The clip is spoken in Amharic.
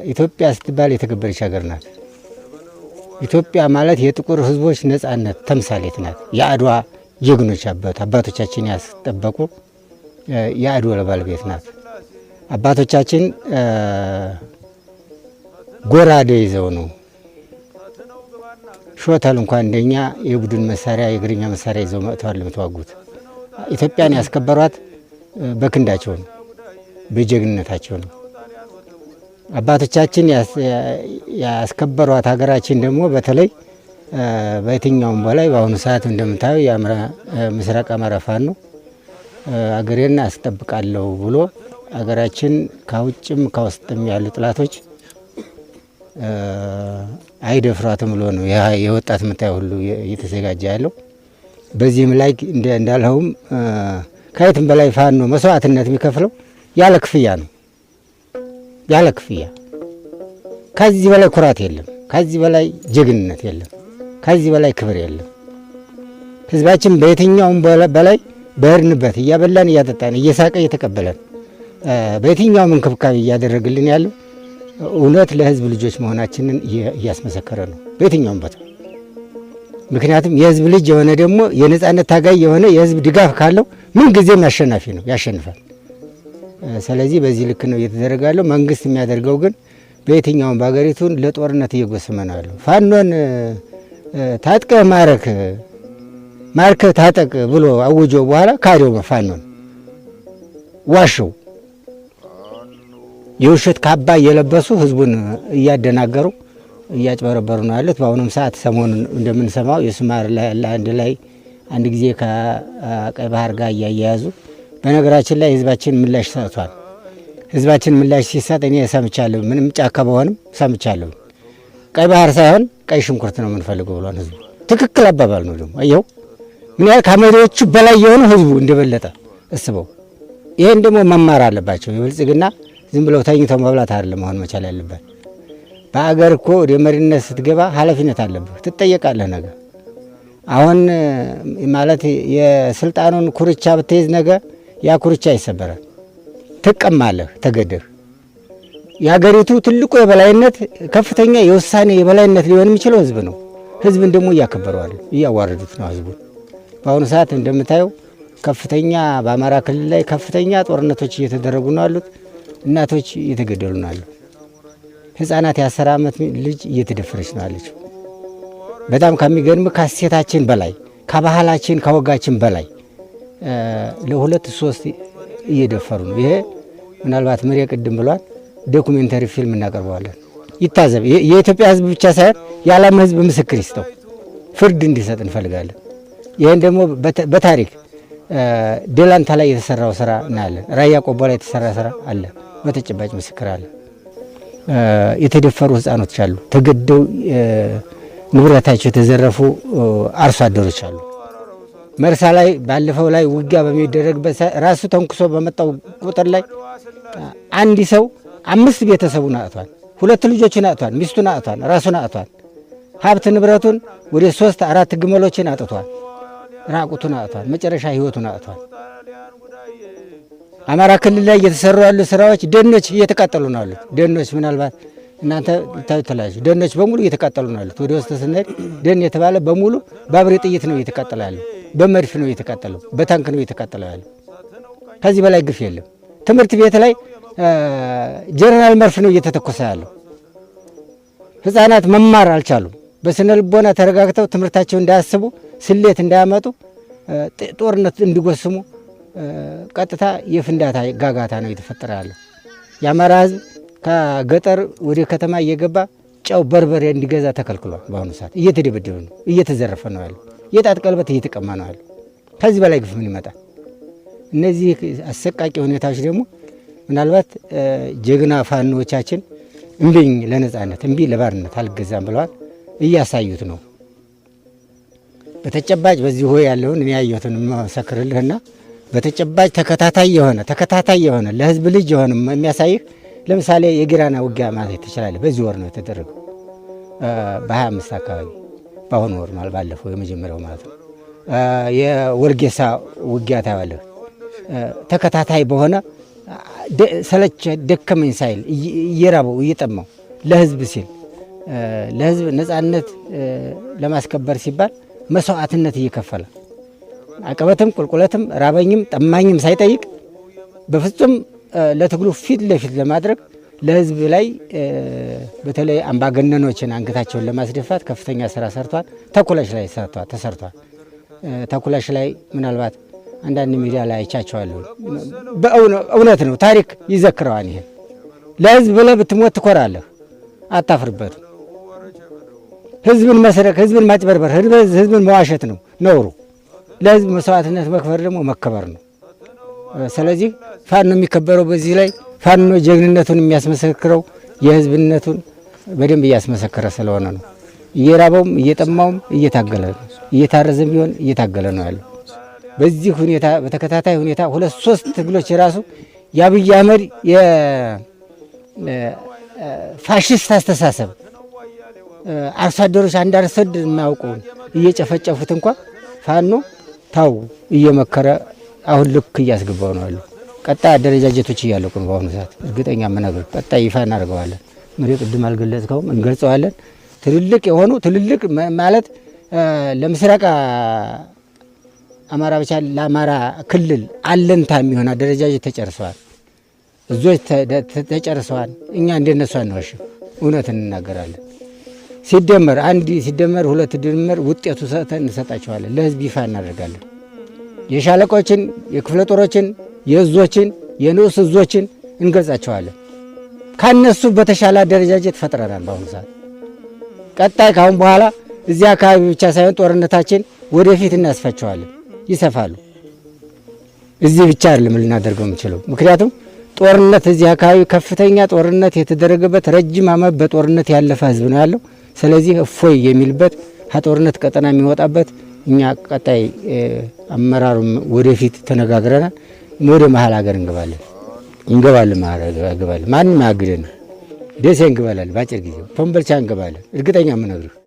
ኢትዮጵያ ስትባል የተከበረች ሀገር ናት። ኢትዮጵያ ማለት የጥቁር ሕዝቦች ነጻነት ተምሳሌት ናት። የአድዋ ጀግኖች አባቶቻችን ያስጠበቁ የአድዋ ባለቤት ናት። አባቶቻችን ጎራዴ ይዘው ነው፣ ሾተል እንኳን እንደኛ የቡድን መሳሪያ የእግረኛ መሳሪያ ይዘው መጥተዋል የምትዋጉት። ኢትዮጵያን ያስከበሯት በክንዳቸው ነው፣ በጀግንነታቸው ነው። አባቶቻችን ያስከበሯት ሀገራችን ደግሞ በተለይ በየትኛውም በላይ በአሁኑ ሰዓት እንደምታየው የምስራቅ አማራ ፋኖ አገሬን አስጠብቃለሁ ብሎ አገራችን ከውጭም ከውስጥም ያሉ ጥላቶች አይደፍሯትም ብሎ ነው የወጣት የምታየው ሁሉ እየተዘጋጀ ያለው። በዚህም ላይ እንዳልኸውም ከየትም በላይ ፋኖ መስዋዕትነት የሚከፍለው ያለ ክፍያ ነው። ያለ ክፍያ። ከዚህ በላይ ኩራት የለም። ከዚህ በላይ ጀግንነት የለም። ከዚህ በላይ ክብር የለም። ህዝባችን በየትኛውም በላይ በሄድንበት እያበላን እያጠጣን እየሳቀ እየተቀበለን በየትኛውም እንክብካቤ እያደረግልን ያለው እውነት ለህዝብ ልጆች መሆናችንን እያስመሰከረ ነው በየትኛውም ቦታ። ምክንያቱም የህዝብ ልጅ የሆነ ደግሞ የነጻነት ታጋይ የሆነ የህዝብ ድጋፍ ካለው ምን ጊዜም አሸናፊ ነው፣ ያሸንፋል። ስለዚህ በዚህ ልክ ነው እየተደረገ ያለው። መንግስት የሚያደርገው ግን በየትኛውም በሀገሪቱን ለጦርነት እየጎሰመ ነው ያለው። ፋኖን ታጥቀህ ማረክ ማርከህ ታጠቅ ብሎ አውጆ በኋላ ካደው፣ ፋኖን ዋሸው። የውሸት ካባ እየለበሱ ህዝቡን እያደናገሩ እያጭበረበሩ ነው ያሉት። በአሁኑም ሰዓት ሰሞኑን እንደምንሰማው የሶማሌላንድ ላይ አንድ ጊዜ ከቀይ ባህር ጋር እያያያዙ፣ በነገራችን ላይ ህዝባችን ምላሽ ሰጥቷል። ህዝባችን ምላሽ ሲሰጥ እኔ ሰምቻለሁ። ምንም ጫካ በሆንም ሰምቻለሁ። ቀይ ባህር ሳይሆን ቀይ ሽንኩርት ነው የምንፈልገው ብሏል ህዝቡ። ትክክል አባባል ነው ደግሞ። አየው ምን ያህል ከመሪዎቹ በላይ የሆነ ህዝቡ እንደበለጠ እስበው። ይሄን ደግሞ መማር አለባቸው። የብልጽግና ዝም ብለው ተኝተው መብላት አይደለም መሆን መቻል ያለበት። በአገር እኮ ወደ መሪነት ስትገባ ኃላፊነት አለብህ፣ ትጠየቃለህ። ነገ አሁን ማለት የስልጣኑን ኩርቻ ብትይዝ ነገ ያ ኩርቻ ይሰበራል፣ ትቀማለህ ተገደህ። የሀገሪቱ ትልቁ የበላይነት ከፍተኛ የውሳኔ የበላይነት ሊሆን የሚችለው ህዝብ ነው። ህዝብን ደግሞ እያከበረዋል፣ እያዋረዱት ነው ህዝቡን። በአሁኑ ሰዓት እንደምታየው ከፍተኛ በአማራ ክልል ላይ ከፍተኛ ጦርነቶች እየተደረጉ ነው ያሉት። እናቶች እየተገደሉ ነው ያሉት። ህፃናት የ10 ዓመት ልጅ እየተደፈረች ነው ያለችው። በጣም ከሚገርም ከእሴታችን በላይ፣ ከባህላችን ከወጋችን በላይ ለሁለት ሶስት እየደፈሩ ነው። ይሄ ምናልባት ምሬ ቅድም ብሏል። Documentary ፊልም እናቀርበዋለን። ይታዘብ። የኢትዮጵያ ህዝብ ብቻ ሳይሆን የዓለም ህዝብ ምስክር ይስጠው፣ ፍርድ እንዲሰጥ እንፈልጋለን። ይህን ደግሞ በታሪክ ደላንታ ላይ የተሰራው ስራ እናያለን። ራያ ቆቦ ላይ የተሰራ ስራ አለ፣ በተጨባጭ ምስክር አለ። የተደፈሩ ህፃኖች አሉ፣ ተገደው ንብረታቸው የተዘረፉ አርሶ አደሮች አሉ። መርሳ ላይ ባለፈው ላይ ውጊያ በሚደረግበት ራሱ ተንኩሶ በመጣው ቁጥር ላይ አንድ ሰው አምስት ቤተሰቡን አጥቷል። ሁለት ልጆችን አጥቷል። ሚስቱን አጥቷል። ራሱን አጥቷል። ሀብት ንብረቱን ወደ ሶስት አራት ግመሎችን አጥቷል። ራቁቱን አጥቷል። መጨረሻ ህይወቱን አጥቷል። አማራ ክልል ላይ እየተሰሩ ያሉ ስራዎች ደኖች እየተቃጠሉ ነው ያሉት። ደኖች ምናልባት እናንተ ልታዩ ትችላላችሁ። ደኖች በሙሉ እየተቃጠሉ ነው ያሉት። ወደ ውስጥ ስንሄድ ደን የተባለ በሙሉ በአብሬ ጥይት ነው እየተቃጠለ ያለው፣ በመድፍ ነው እየተቃጠለው፣ በታንክ ነው እየተቃጠለ ያለው። ከዚህ በላይ ግፍ የለም። ትምህርት ቤት ላይ ጀነራል መርፍ ነው እየተተኮሰ ያለው። ህፃናት መማር አልቻሉም። በስነ ልቦና ተረጋግተው ትምህርታቸው እንዳያስቡ፣ ስሌት እንዳያመጡ፣ ጦርነት እንዲጎስሙ ቀጥታ የፍንዳታ ጋጋታ ነው እየተፈጠረ ያለው። የአማራ ህዝብ ከገጠር ወደ ከተማ እየገባ ጨው በርበሬ እንዲገዛ ተከልክሏል። በአሁኑ ሰዓት እየተደበደበ ነው፣ እየተዘረፈ ነው ያለው። የጣት ቀለበት እየተቀማ ነው ያለው። ከዚህ በላይ ግፍ ምን ይመጣል? እነዚህ አሰቃቂ ሁኔታዎች ደግሞ ምናልባት ጀግና ፋኖቻችን እምቢኝ ለነጻነት፣ እምቢ ለባርነት፣ አልገዛም ብለዋል፣ እያሳዩት ነው። በተጨባጭ በዚህ ሆይ ያለውን እኔ ያየሁትን መሰክርልህና በተጨባጭ ተከታታይ የሆነ ለህዝብ ልጅ የሆነ የሚያሳይህ ለምሳሌ የጊራና ውጊያ ማለት ትችላለህ። በዚህ ወር ነው የተደረገው፣ በ25 አካባቢ፣ በአሁኑ ወር ማለት ባለፈው የመጀመሪያው ማለት ነው። የወልጌሳ ውጊያ ታያለህ። ተከታታይ በሆነ ሰለቸ ደከመኝ ሳይል እየራበው እየጠማው ለህዝብ ሲል፣ ለህዝብ ነጻነት ለማስከበር ሲባል መስዋዕትነት እየከፈለ፣ አቀበትም ቁልቁለትም ራበኝም ጠማኝም ሳይጠይቅ በፍጹም ለትግሉ ፊት ለፊት ለማድረግ፣ ለህዝብ ላይ በተለይ አምባገነኖችን አንገታቸውን ለማስደፋት ከፍተኛ ስራ ሰርቷል። ተኩለሽ ላይ ተሰርቷል። ተኩለሽ ላይ ምናልባት አንዳንድ ሚዲያ ላይ አይቻቸዋለሁ። በእውነት ነው፣ ታሪክ ይዘክረዋል። ይሄ ለህዝብ ብለህ ብትሞት ትኮራለህ፣ አታፍርበትም። ህዝብን መስረቅ፣ ህዝብን ማጭበርበር፣ ህዝብን መዋሸት ነው ነውሩ። ለህዝብ መስዋዕትነት መክፈል ደግሞ መከበር ነው። ስለዚህ ፋኖ የሚከበረው በዚህ ላይ ፋኖ ጀግንነቱን የሚያስመሰክረው የህዝብነቱን በደንብ እያስመሰከረ ስለሆነ ነው። እየራበውም እየጠማውም እየታገለ ነው። እየታረዘም ቢሆን እየታገለ ነው ያለው። በዚህ ሁኔታ በተከታታይ ሁኔታ ሁለት ሶስት ትግሎች የራሱ የአብይ አህመድ የፋሽስት አስተሳሰብ አርሶ አደሮች አንድ አርሶ አደር የማያውቀውን እየጨፈጨፉት እንኳ ፋኖ ታው እየመከረ አሁን ልክ እያስገባው ነው ያለው። ቀጣይ አደረጃጀቶች እያለቁ ነው በአሁኑ ሰዓት፣ እርግጠኛ የምነግርህ ቀጣይ ይፋ እናደርገዋለን። ምሪ ቅድም አልገለጽከውም፣ እንገልጸዋለን። ትልልቅ የሆኑ፣ ትልልቅ ማለት ለምስራቅ አማራ ብቻ ለአማራ ክልል አለንታ የሚሆን አደረጃጀት ተጨርሰዋል። እዞች ተጨርሰዋል። እኛ እንደነሱ አንዋሽም፣ እውነት እንናገራለን። ሲደመር አንድ ሲደመር ሁለት ድምር ውጤቱ ሰጥተን እንሰጣቸዋለን። ለህዝብ ይፋ እናደርጋለን። የሻለቆችን፣ የክፍለ ጦሮችን፣ የእዞችን፣ የንዑስ እዞችን እንገልጻቸዋለን። ከነሱ በተሻለ አደረጃጀት ፈጥረናል። በአሁኑ ሰዓት ቀጣይ ካሁን በኋላ እዚህ አካባቢ ብቻ ሳይሆን ጦርነታችን ወደፊት እናስፋቸዋለን፣ ይሰፋሉ። እዚህ ብቻ አይደለም ልናደርገው የምንችለው። ምክንያቱም ጦርነት እዚህ አካባቢ ከፍተኛ ጦርነት የተደረገበት፣ ረጅም ዓመት በጦርነት ያለፈ ህዝብ ነው ያለው። ስለዚህ እፎይ የሚልበት፣ ከጦርነት ቀጠና የሚወጣበት እኛ ቀጣይ አመራሩም ወደፊት ተነጋግረናል። ወደ መሀል ሀገር እንገባለን እንገባለን፣ መሀል ሀገር እንገባለን። ማንም አያግደንም። ደሴ እንገባለን፣ በአጭር ጊዜ ኮምቦልቻ እንገባለን። እርግጠኛ የምነግርህ።